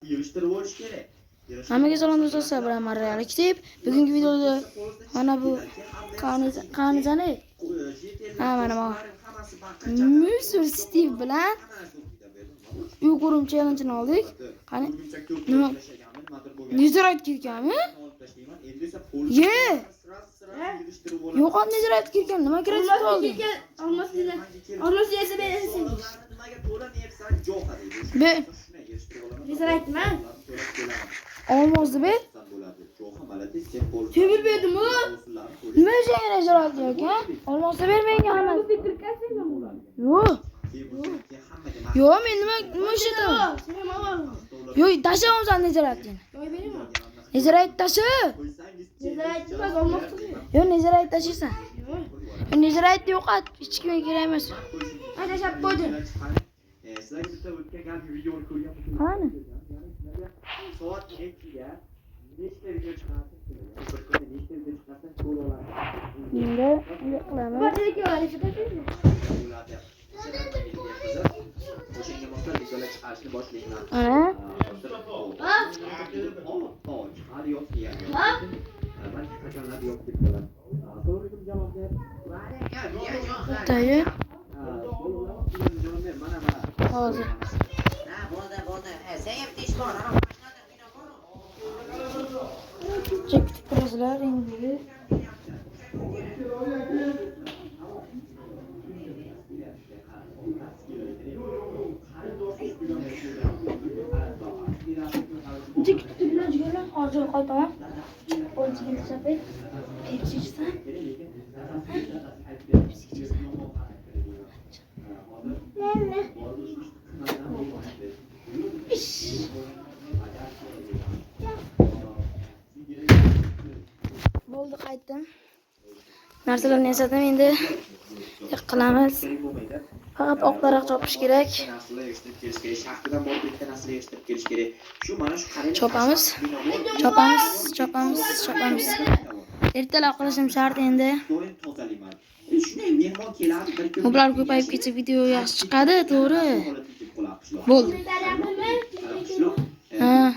Yig'ishtirib olish kerak. Hammaga salom do'stlar, sizlar bilan man Real Aktiv. Bugungi videoda mana bu qanizani ha mana bu Mr. Steve bilan uyqurim challenge'ini oldik. Qani nima Netherite kirganmi? Ye! Yo'q, Netherite kirgan. Nima kiritib olding? Olmos yesa berasiz. Be, Netherite'mi? olmosdi be. Temir berdim u. Nima uchun Netherite yo'q, ha? Olmosni ber menga hamma. Yo'q. Yo'q, men nima ishlataman? Yo'q, tashlayapsan Netherite'ni. Netherite tashi. Netherite emas, olmos. Yo'q, Netherite tashiysan. Yo'q, Netherite yo'qot, hech kimga kerak emas. Ay tashlab qo'ydim. Sizlarga bitta o'tgan galgi videoni ko'rgan Qani? Soat nechiga nechta video chiqarsin? Bir kunda nechta video chiqarsan ko'ra olasiz. Endi bunday qilamiz. Bo'ladi. O'shanga moslab videolar chiqarishni boshlayman. Ana. Tayyor. Hozir. Kutib turasizlar endi. Kutib turinglar jigarlar. Hozir qaytaman. O'zingga tashlab Pepsi ichsan. Pepsi ichasan. Ish. Bo'ldi, qaytdim. Narsalarni yasadim, endi qilamiz. Faqat oq daraxt chopish kerak. Chopamiz. Chopamiz, chopamiz, chopamiz. Ertalab qilishim shart endi. Moblar ko'payib ketsa video yaxshi chiqadi, to'g'ri. Bo'ldi. Ha.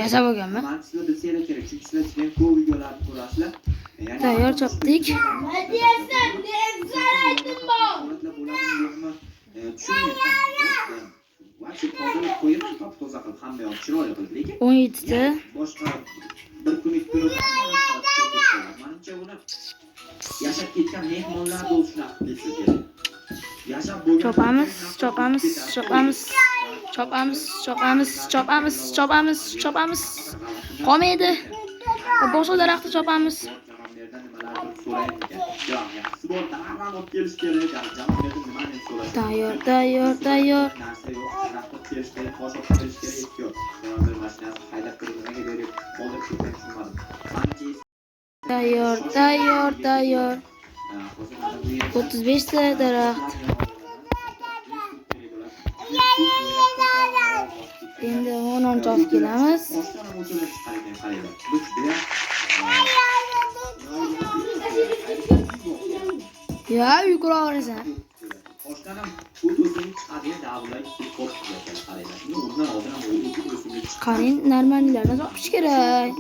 Yasab olganmi? Tayyor chopdik. O'n yettita. Chopamiz, chopamiz, chopamiz, chopamiz, chopamiz, chopamiz, chopamiz, chopamiz. Qolmaydi. Boshqa daraxtni chopamiz. Tayyor, tayyor, tayyor. Tayyor, tayyor, tayyor. 35 ta daraxt. Endi 10 chopib kelamiz. Ya, yuqori. Qarang, normallardan chopish kerak.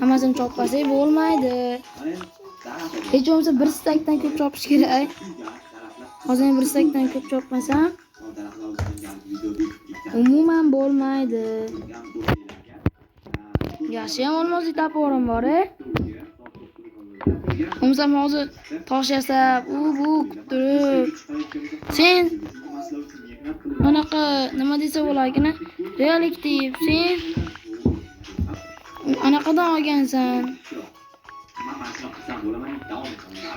Hammasini chopmasak bo'lmaydi. Hech bo'lmasa bir stakdan ko'p chopish kerak. Hozir bir stakdan ko'p chopmasam umuman bo'lmaydi. Yaxshi ham olmoslik toporim bor, Bo'lmasam hozir tosh yasab, u bu turib. Sen anaqa nima desa bo'larkan, Real Aktiv, sen anaqadan olgansan.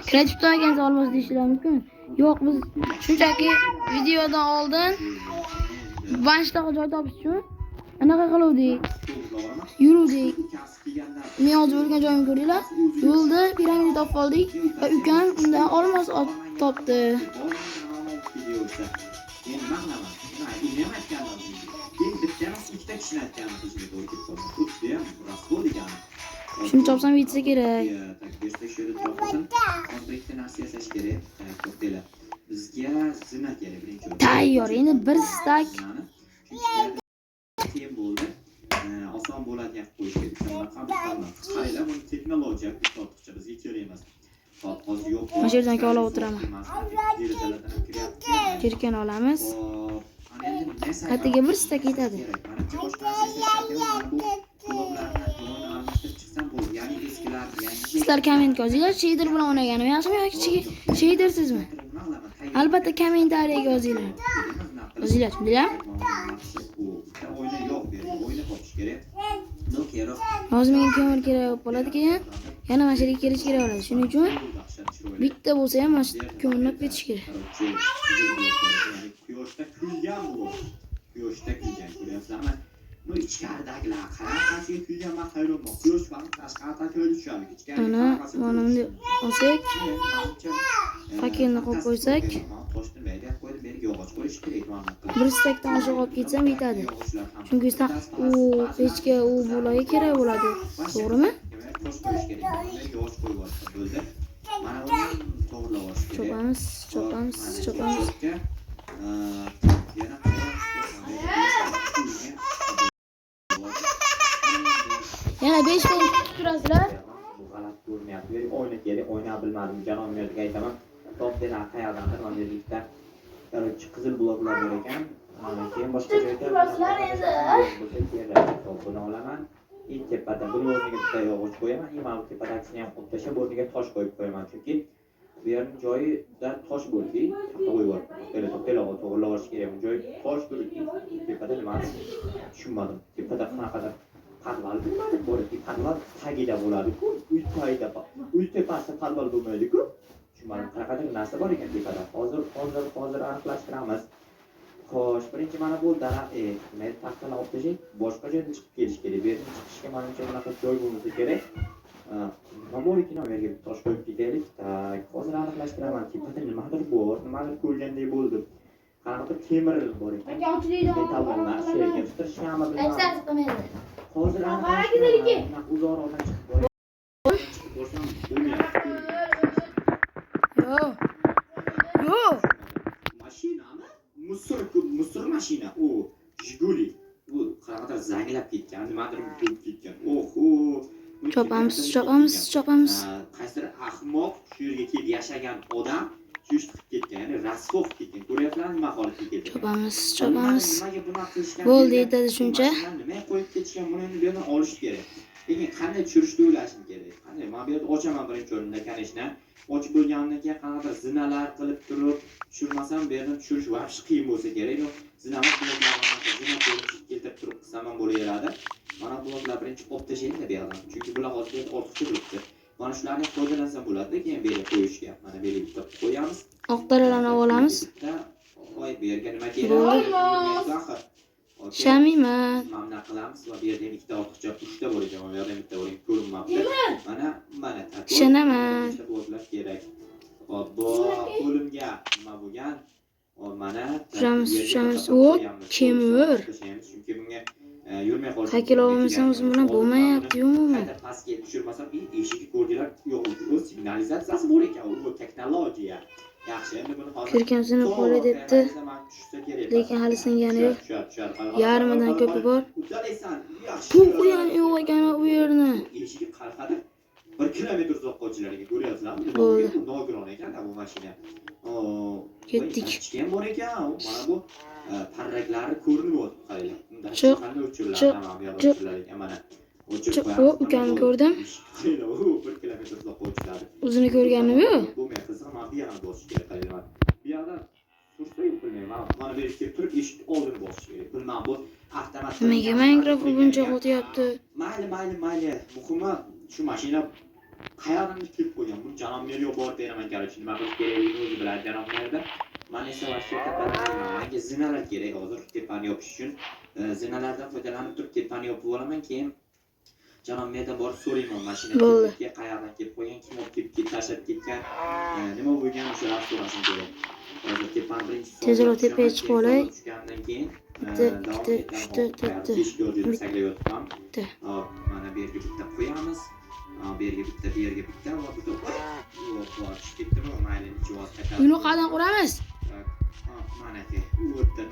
Kreativdan olgansan olmos deyishlar mumkin. Yo'q, biz shunchaki videodan oldin vanshtaqa joy topish uchun anaqa qiluvdik. Yuruvdik. Men hozir o'lgan joyimni ko'rdinglar. Yo'lda piramida topib oldik va ukam undan olmos topdi. Shuni chopsam yetsa kerak. qilish kerak? To'xtanglar. Bizga zina kerak birinchi o'rinda. Tayyor, endi bir стак. Zinani. Chunki qiyin bo'ldi. Oson bo'ladigan qilib qo'yish kerak. Bunaqa qaranglar, buni texnologiya ortiqcha bizga kerak emas. Hop, hozir yo'q. Mana shu yerdan olib o'tiraman. Derazalardan ham kiryapti. Kirkani olamiz. Hop, ana endi nima Katiga bir стак yetadi. kerak? Manimcha boshqa narsa ishlash kerak. Mana bu bloklarni joyini almashtirib chiqsam bo'ldi. Ya'ni eskilarni, yangi Sizlar kommentga yozinglar, shader bilan o'ynaganim yaxshimi yoki shadersizmi? Nima qilaman? Albatta kommentariyaga yozinglar. Yozinglar, tushundinglarmi? O'yna yo'q bu yerda. O'yna topish kerak. No kerak. Hozir menga ko'mir kerak bo'lib qoladi keyin. Yana mana shu yerga kelish kerak bo'ladi. Shuning uchun bitta bo'lsa ham mana shu ko'mirni olib ketish kerak. Quyoshda kuygan blok. Quyoshda kuygan, ko'ryapsizlarmi? Bu ichkaridagilar qanaqasiga kuygan, man hayronman. Quyosh vaqti tashqaridan ko'rib tushadi. Ichkariga Mana qanaqasi mana bunday olsak, факел ni qo'yib qo'ysak, Toshni bu yerga qo'ydim, bu yerga yog'och qo'yish kerak mana bunaqa. bir стак dan oshiq olib ketsam yetadi. Yog'ochlar ham. Chunki u pechka, u bularga kerak bo'ladi. To'g'rimi? Demak, tosh qo'yish kerak. Mana bu yerga yog'och qo'yib yuborsa bo'ldi. Mana buni ham to'g'irlab olish kerak. Chopamiz, chopamiz, Mana chopamiz. cho'pga, yana qarang, Yana 5 minut kutib turasizlar. Bu g'alati ko'rinyapti. Bu yerga oyna kerak, oyna bilmadim. Janob merga aytaman. Top degan qayerdandir mana bu yerga ikkita, короче, qizil bloklar bor ekan. Keyin boshqa joyda Turasizlar endi. bo'lsa kerak. Hop, buni olaman. И tepada buni o'rniga bitta yog'och qo'yaman. И mana bu tepadagisini ham olib tashlab, o'rniga tosh qo'yib qo'yaman. Chunki bu yerning joyida tosh bo'ldi. Taxta qo'yib yuboribman. To'xtanglar, to'xtanglar, to'g'irlab olish kerak. Bu joy tosh turibdi. Tepada nimani tushunmadim. Tepada qanaqadir podval nimadir bor ekan. Podval tagida bo'ladi-ku. Uy tagida, uy tepasida podval bo'lmaydi-ku. Tushunmadim. Qanaqadir narsa bor ekan tepada. Hozir, hozir, hozir aniqlashtiramiz. Xo'sh, birinchi mana bu dara, nima edi, taxtani olib tashlang, boshqa joydan chiqib kelish kerak. Bu yerdan chiqishga manimcha bunaqa joy bo'lmasa kerak. Nima bor ekan, u yerga tosh qo'yib ketaylik. Так, hozir aniqlashtiraman. Tepada nimadir bor, nimadir ko'rgandek bo'ldim. Qanaqadir temir bor ekan. Metal narsa ekan. Shami bilmadim. Aytsangiz qilmaydi. Hozir Qara kelaylik. aniqlashtiraman. Uzoqroqdan chiqib boray. Chiqib borsam bo'lmayapti. Yo'q. Yo'q. Mashinami? Мусор, мусор mashina. U Jiguli. Bu qanaqadir zanglab ketgan, nimadir bo'lib ketgan. Oho. Chopamiz, chopamiz, chopamiz. Qaysidir ahmoq shu yerga kelib yashagan odam shu ishni qilib ketgan, ya'ni rasvo qilib ketgan. Ko'ryapsizlarmi nima holatga keltirgan? Chopamiz, chopamiz. Nimaga bunaqa qilishgan? Bo'ldi, Bu yerga yetadi shuncha. mashinani nimaga qo'yib ketishgan? Buni endi bu yerdan olish kerak. Lekin qanday tushirishni o'ylashim kerak. Qanday? Men bu yerda ochaman birinchi o'rinda, конечно. Ochib bo'lgandan keyin qanaqadir zinalar qilib turib tushirmasam, bu yerdan tushirish вообще qiyin bo'lsa kerak. Но, zinani bloklarni zina ko'rinishga keltirib turib qilsam ham bo'laveradi. Mana bloklar birinchi olib tashlaydi bu yoqdan. Chunki bular hozir bu yerda ortiqcha turibdi. Mana shularni foydalansam bo'ladi, keyin bu yerga qo'yishga. Mana bu yerga bitta qo'yamiz. Oq daralarni olamiz. Bitta. Oy, bu yerga nima kerak? Bo'ldi. Axir. Okey. Shamiyman. Mana bunaqa qilamiz va bu yerda ham ikkita ortiqcha, uchta bor ekan, bu yerda ham bitta bor ekan, ko'rinmabdi. Mana, mana такой. Ishonaman. Nechta bloklar kerak. Hop, bu qo'limga nima bo'lgan? Hop, mana Tushamiz, bu yerga tushamiz. bitta O, qo'yamiz. temir. Tashlaymiz, chunki bunga yurmay qolish Haykal olmasam o'zim bilan bo'lmayapti umuman. Qayta pastga tushirmasam, eshigi ko'rdilar, yo'q, o'z signalizatsiyasi bor ekan, u texnologiya. Yaxshi, endi buni hozir Ko'rkam sinib qolay debdi. Lekin hali singani yo'q. Tushadi, tushadi. Yarmidan ko'pi bor. Uddalaysan, yaxshi. Pul ham yo'q ekan u yerni. Eshigi qanaqadir 1 kilometr uzoqqa ochilar ekan, ko'ryapsizlarmi? Bo'ldi. Nogiron ekan bu mashina. Ketdik. Ichki ham bor ekan. Mana bu parraklari ko'rinib yotibdi, qaranglar. Chiq, Qanday o'chiriladi? chiq, Mana bu yoqda chiq. o'chirilar ekan, mana. O'chirib Chiq, qo'yamiz. o, ukamni ko'rdim. Eshik qaranglar, u 1 kilometr uzoqqa o'chiladi. O'zini ko'rganim yo'q. Bo'lmay qiziq, mana bu yoqdan bosish kerak, qaranglar. Bu yoqdan sursa yo'q, bilmayman. Mana bu yerga kelib turib eshik oldini bosish kerak. Bilmam, bu avtomat. Nimaga Minecraft buncha qotyapti? Mayli, mayli, mayli. Muhimi shu mashina qayerdan kelib qo'ygan? Buni janob merga borib beraman, короче, nima qilish kerakligini o'zi biladi janob merda. Man esa вообще tepadan, menga zinalar kerak hozir tepani yopish uchun. Zinalardan foydalanib turib tepani yopib olaman, keyin janob merdan borib so'rayman mashina Bo'ldi. kimniki, qayerdan kelib qo'ygan, kim olib kelib tashlab ketgan, nima bo'lgan, o'shalarni so'rashim kerak. Hozir tepani birinchi Tezroq tepaga chiqib olay. Tushgandan keyin Bitta, davom ikkita, etaman. uchta, Hop, to'rtta. beshga joyda sakrab yotibman. Bitta. Hop, mana bu yerga bitta qo'yamiz. Bu yerga bitta, bu yerga bitta va bu yo'q, tushib ketdimi? Mayli, nechun qaytarib. Uyni qayerdan quramiz? Так, manaki, o'rta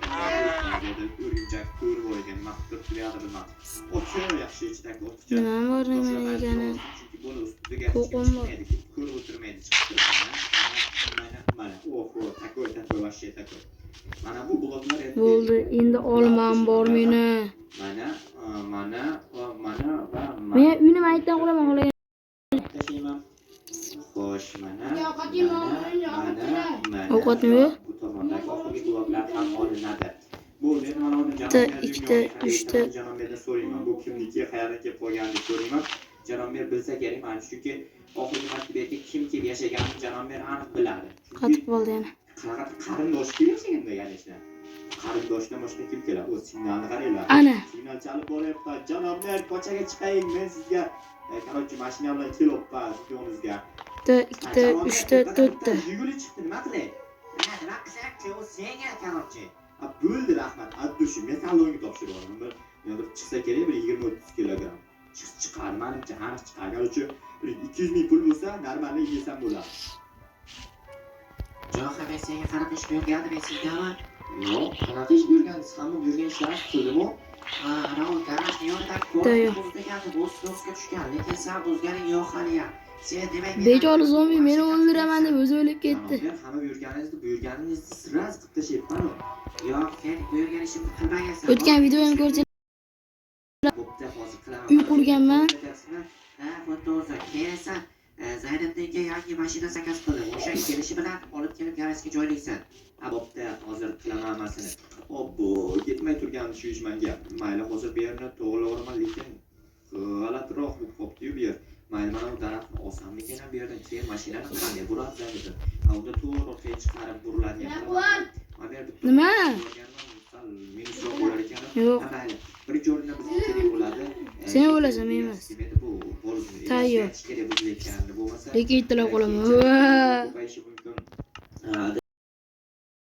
o'rgimchak ko'rib bor ekan, nima qilib turibdi bu yoqda bilmadim. O'tchi yaxshi ichidagi o'tchi. Nima bor, nima ekani? Chunki buni ustiga hech kim Qo'qon bor. chiqmaydi, ko'rib o'tirmaydi, chiqib turib. Mana, mana, oho, такой, такой, вообще такой. Mana bu bloklar endi. Bo'ldi, endi olmam bor meni. Mana, mana va mana va mana. Men uyni maytdan quraman, xohlagan. Tashlayman. Xo'sh, mana, mana, mana. Ovqat nima? Bu tomondagi oxirgi bloklar ham olinadi. Bo'ldi, endi mana uni Bitta, ikkita, uchta. Janobmerdan so'rayman. Bu kimniki, qayerdan kelib qolgan deb so'rayman. Janobmer bilsa kerak, mana chunki oxirgi marta bu yerga kim kelib yashaganini Janobmer aniq biladi. Chunki Qatib qoldi yana. qanaqa qarindosh kelib yashaganda, конечно. Qarindoshdan boshqa kim keladi? O'z signalni qaranglar. Ana. Signal chalib boryapti. Janobmer, ko'chaga chiqaying, men sizga короче, mashina bilan kelyapman sizni yoningizga. Bitta, ikkita, uchta, to'rtta. Jiguli chiqdi, nima qilay? Nima qilsak, u senga, короче. Ha, bo'ldi, rahmat. От души. Men salonga topshirib yuboraman. Bir nima bir chiqsa kerak, bir 20-30 kilogramm. Chiqar, manimcha aniq chiqar. Короче, bir 200 ming pul bo'lsa, нормально yesam bo'ladi. Jo'xa, men senga qanaqa ish buyurgandim, esingdami? Yo'q, qanaqa ish buyurgansiz? Hamma buyurgan ishlaringiz qildimi? Ha, anavi garajni yonidagi To'y. ko'rib buzdiganni bu snosga tushgan, lekin sen buzganing yo'q haliyam. Sen demak Bechora zombi meni o'ldiraman deb o'zi o'lib ketdi. Janobmer, hamma buyurganingizni buyurganingizni сразу qilib tashlayapman. Yo'q, sen buyurgan ishimni qilmagansan. O'tgan videoyim ko'rsanglar, Bo'pti, hozir qilaman. uy qurganman. Ha, xuddi o'zi. Keyin esa Zayniddinga yangi mashina заказ qildim. O'sha kelishi bilan olib kelib garajga joylaysan. Ha, bo'pti, hozir qilaman hammasini. Obbo, yetmay turgandi shu ish menga. Mayli, hozir bu yerni to'g'rilayveraman, lekin g'alatiroq bo'lib qolibdi-yu bu yer. Mayli, mana bu daraxtni olsammikan bu yerdan, keyin mashinani qanday buradi Zayniddin? Ha, unda to'g'ri orqaga chiqarib buriladigan. Mana bu yerda bitta Nima? ko'rganman, sal minusroq bo'lar ekan. Yo'q. Ha, mayli. Birinchi o'rinda bizga kerak bo'ladi. Sen o'lasan, men emas. Demak, bu polni Tayyor. aytish kerak buzilayotganini bo'lmasa. Lekin ertalab qolaman. Ko'payishi mumkin. Ha,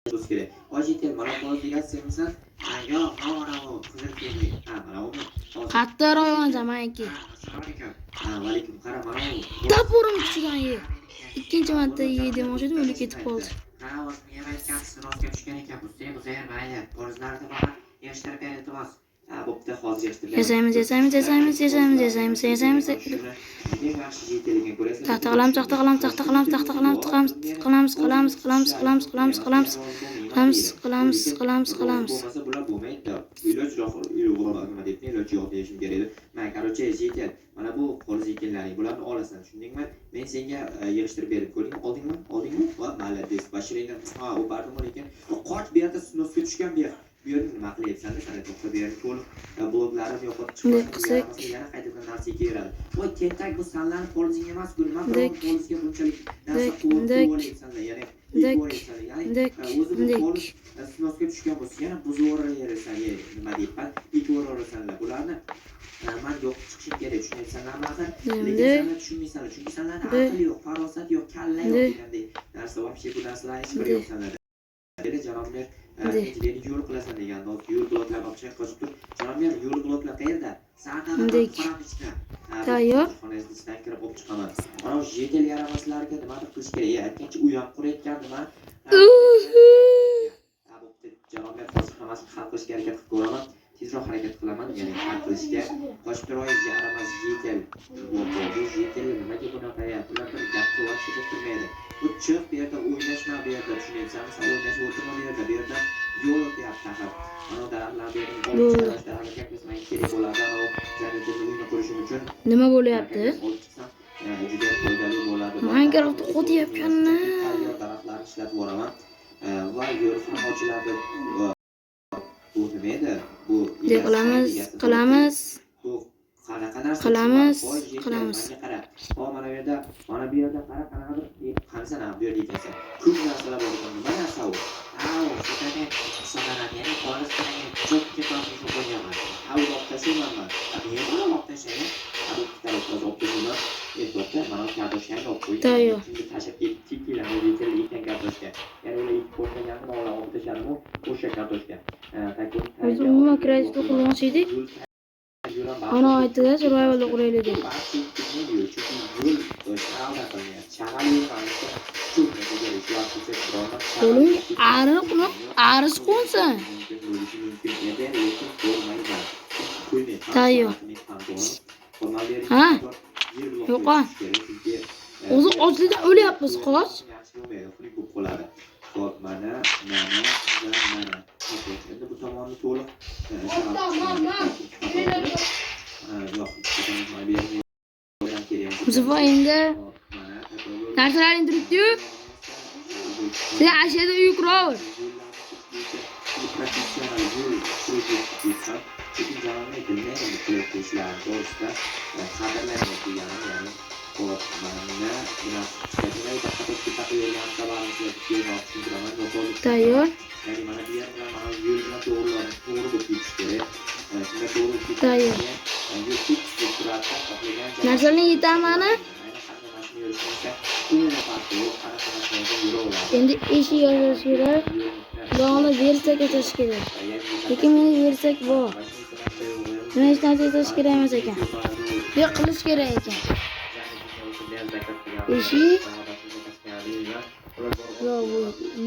bo'lishi kerak. Ojiten, mana bu degan senmisan? Ha, yo'q, ha, anavi qizil kiyimli. Ha, mana uni. Hozir. Qattiq yonasan maniki. Ha, assalomu alaykum. Ha, vaalaykum. Qara, mana u. Toporim kuchidan ye. Ikkinchi marta ye demoqchi edim, o'lib ketib qoldi. Ha, o'zim ham aytgansiz, snosga tushgan ekan. Buzsang, buzayver, mayli. Polizlarni faqat yig'ishtirib ber, iltimos. Ha, bo'pti, hozir yig'ishtirib. Yasaymiz, yasaymiz, yasaymiz, yasaymiz, yasaymiz, yasaymiz. Shuni juda yaxshi житель ekan, ko'rasizmi? Taxta qilamiz, taxta qilamiz, taxta qilamiz, taxta qilamiz, qilamiz, qilamiz, qilamiz, qilamiz, qilamiz, qilamiz, qilamiz, qilamiz, qilamiz, qilamiz, qilamiz. Bo'lmasa bular bo'lmaydi. Iloj yo'q, nima debdi, iloj yo'q deyishim kerak edi. Man, короче, житель, mana bu qo'l житель laring, bularni olasan, tushundingmi? Men senga yig'ishtirib berib ko'rding, oldingmi? Oldingmi? Va молодец. Bashiringdan ha, u bardim lekin qoch bu yerda snosga tushgan bu yer. Bu yerda nima qilyapsan? Sana to'xta, bu yerni to'liq bloklarim yo'qotib Bunday chiqmasin, qilsak. yana qaytadan narsa kelaveradi. Voy, tentak, bu sanlarni polizing emas, ku, nima Dik. polizga bunchalik narsa Dik, quvib dik. qo'yyapsanlar, ya'ni Dik. ya'ni Dik, o'zi bu dik. poliz snosga tushgan bo'lsa, yana buzib yuboraverasan, nima deyapman, ekib yuboraversanlar. Bularni man yo'qib chiqishim kerak, tushunyapsanlarmi axir? Lekin Endi sanlar tushunmaysanlar, chunki sanlarda Dik. aql yo'q, farosat yo'q, kalla yo'q Dik. degandek narsa, вообще bu narsalarni hech biri Dik. yo'q sanlarda. Dedi janobmer, Dik. meni yo'l qilasan degan, hozir yo'l bloklar olib chiqib qochib tur. Janobmer, yo'l bloklar qayerda? Dik. Tayyor. Xonangizni ichidan kirib olib chiqaman. Mana shu житель yaramaslarga nimadir qilish kerak. Aytgancha uy ham qurayotgandim, ha. Ha, bo'pti. Janobmer, hozir hammasini hal qilishga harakat qilib ko'raman. Tezroq harakat qilaman, ya'ni hal qilishga. Qochib turoy, yaramas житель. Bu житель nimaga bunaqa ya? Bular bir gapga вообще turmaydi. Bu chiq bu yerda o'ynashma bu yerda, tushunyapsanmi? Sen o'ynashib o'tirma bu yerda. Bu yerda yo'l o'tyapti axir. Mana daraxtlar bu yerdan olib Bo'ldi. chiqarish, daraxtlar как menga kerak bo'ladi. Ana Zayniddinni uyini qurishim uchun Nima bo'lyapti? olib chiqsam, juda foydali bo'ladi. Minecraftda qo'tyapganni. Tayyor daraxtlarni ishlatib yuboraman. Va yo'l ham ochiladi. Va bu nima edi? Bu Bunday qilamiz, qilamiz. Bu qanaqa narsa? Qilamiz, Voy, житель, qilamiz. menga qara. O, mana bu yerda, mana bu yerda qara, qanaqadir qarasan, bu yerda ekansan. Ko'p narsalar bor ekan. Nima narsa u? Ha, o'sha hisoblanadi. Ya'ni poliz cho'kka tortib qo'yganman. Ha, uni olib tashlayman man. Ha, bemalol olib tashlang. Ha, bu bitta hozir olib tashlayman. E'tiborda mana bu kartoshkani olib qo'ying. Tayyor. Kimdir tashlab ketdi, tikilani житель ekkan kartoshka. Ya'ni ular ekib qo'yganini olib olib tashladimu o'sha kartoshka. Biz umuman kreativda qurmoqchi edik. Ana aytdi-da, survivalda quraylik deb. Chunki yo'l shag'aldan qilinyapti. Shag'al yo'l manimcha Qo'ling ariq, aris qo'nsin. Tayyor. Ha? Yo'q-a. O'zi ochlikdan o'lyapmiz, qoch. Xo'p, mana, mana va mana. Endi bu tomonni to'liq yo'q, Muzaffar endi narsalaring turibdi-yu. Sen ana yerda uy quraver. Professional yo'l qurib lekin jamoani bilmaydi bu qilayotgan ishlarini to'g'risida qadrlayman deganim, ya'ni hop, mana Tayyor. Ya'ni mana bu yer bilan mana yo'l bilan to'g'ri bo'lib ketish kerak. Shunda to'g'ri bo'lib ketish Tayyor. Yo'l tekis bo'lib turadi, xohlagan Narsalarni yetamani. Endi eshik yashash kerak. Bog'ni versak yasash kerak. Lekin meni versak bor. Nima hech narsa yasash kerak emas ekan. Yo'q, qilish kerak ekan. Eshik. Yo'q, bu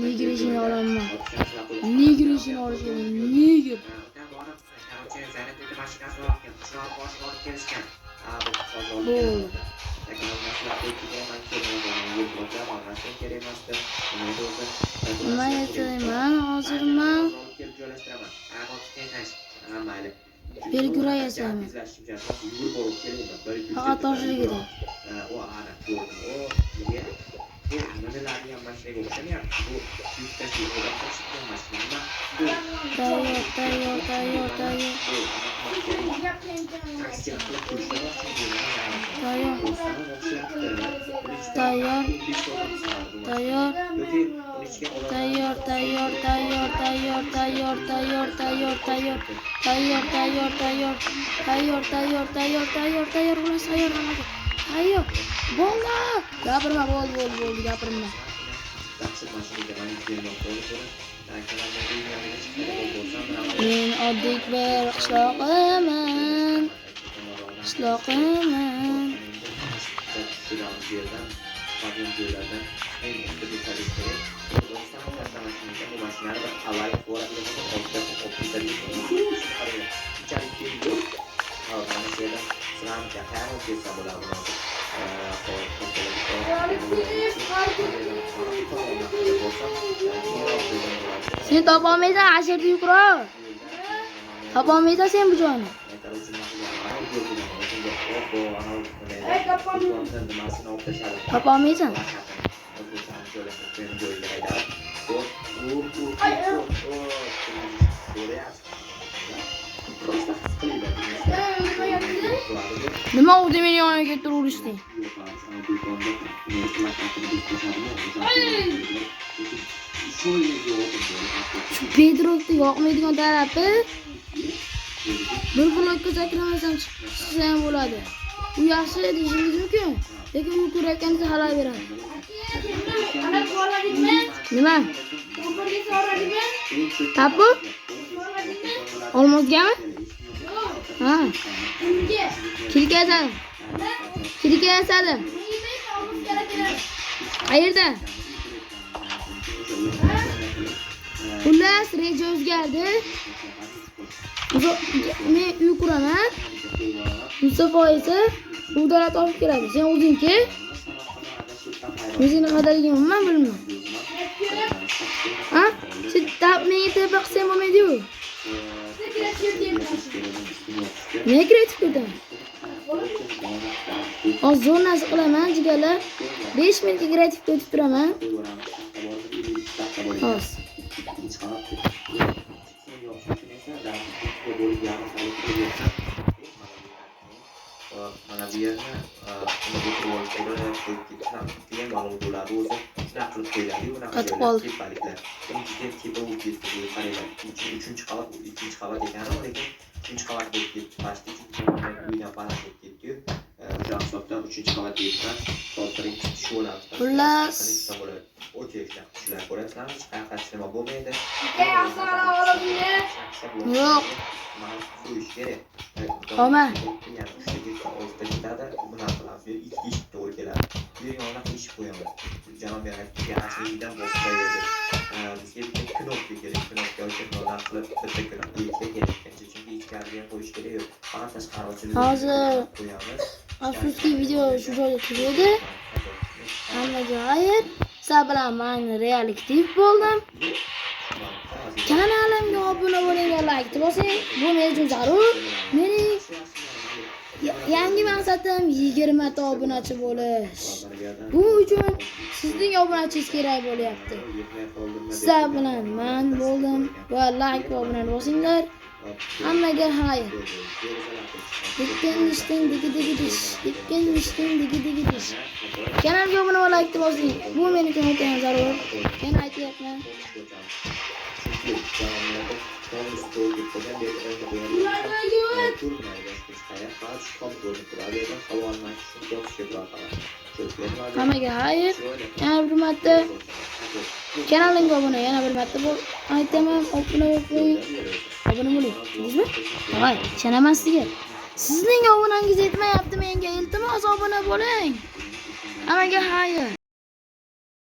negr eshigini olaman. Negr eshigini olish kerak. Negr. Bo'ldi. Nima yasayman hozir man? Belkurak yasayman. Faqat toshligida. Tayyor, tayyor, tayyor, tayyor. Tayyor. Tayyor. Tayyor. Tayyor, tayyor, tayyor, tayyor, tayyor, tayyor, tayyor, tayyor. Tayyor, tayyor, tayyor. Tayyor, tayyor, tayyor, tayyor, tayyor, xullas tayyor hammasi. Tayyor. Bo'ldi. Gapirma, bo'ldi, bo'ldi, bo'ldi, gapirma. Men oddiy bir qishloqiman. Qishloqiman. Sen topolmaysan, ana yerda yugurib. Topolmaysan sen bu joyni. Topolmaysan. Nima o'zi meni yonimga kelib turib urishding? Shu Bedrockda yoqmaydigan tarafi bir blokka sakramasam chiqsa ham bo'ladi. U yaxshi deyishingiz mumkin, lekin u ko'rayotganingizda xalal beradi. Nima? Tapu? Olmosgami? Ha. Kilka yasadim. Kilka yasadim. Qayerda? Xullas, reja o'zgardi. Men uy quraman. Mustafa esa udala topib keladi. Sen o'zing-ki. Men seni qadrligimni umuman bilmayman. Ha? Sen menga tepa qilsang bo'lmaydi-yu. Nega kreativ ketaman? Hozir zo'r narsa qilaman, jigarlar. 5 minutga kreativga o'tib turaman. Hozir. Mana bu yerni Qatib qoldi. Tepa bo'lib ketdi, qaranglar. Uchinchi qavat, ikkinchi qavat ekan, lekin uchinchi qavat bo'lib ketdi. Pastda uydan baland bo'lib ketdi-yu. O'sha Hisobdan 3-qavatga yetgan. Hop, birinchi tushib olamiz. Xullas. Bo'ladi. Okey, shunaqa tushlar ko'rasizlarmi? Hech qanaqa nima bo'lmaydi. Assalomu alaykum. Yo'q. Qo'yish kerak. Olma. Yana uchta ketsa, oltita ketadi. Bunaqa qilamiz. Bu yer ikkita eshik to'g'ri keladi. Bu yerga unaqa eshik qo'yamiz. Janob yarashidan bosib qo'yadi. Bizga bitta knopka kerak. Knopka uchun bunaqa qilib bitta knopka ikkita kerak. Chunki ichkariga ham qo'yish kerak yo'q. Faqat tashqari ochilib Hozir qo'yamiz. Afsuski, video shu joyda tugadi. Hammaga xayr. Sizlar bilan men Real bo'ldim. Kanalimga obuna bo'ling va like bosing. Bu men uchun zarur. Mening yangi maqsadim 20 ta obunachi bo'lish. Bu uchun sizning obunachingiz kerak bo'lyapti. Sizlar bilan men bo'ldim va like va obuna bosinglar. Hammaga xayr. Dikkin dishting digi digi dish. Dikkin dishting digi digi dish. Kanalga obuna va like bosing. Bu men uchun o'ta ham zarur. Yana aytyapman. Hammaga xayr. Yana bir marta kanalimga obuna, yana bir marta bu aytaman, obuna bo'lib qo'ying. Obuna bo'ling. Tushundingizmi? Voy, ishonaman sizga. Sizning obunangiz yetmayapti menga. Iltimos, obuna bo'ling. Hammaga xayr.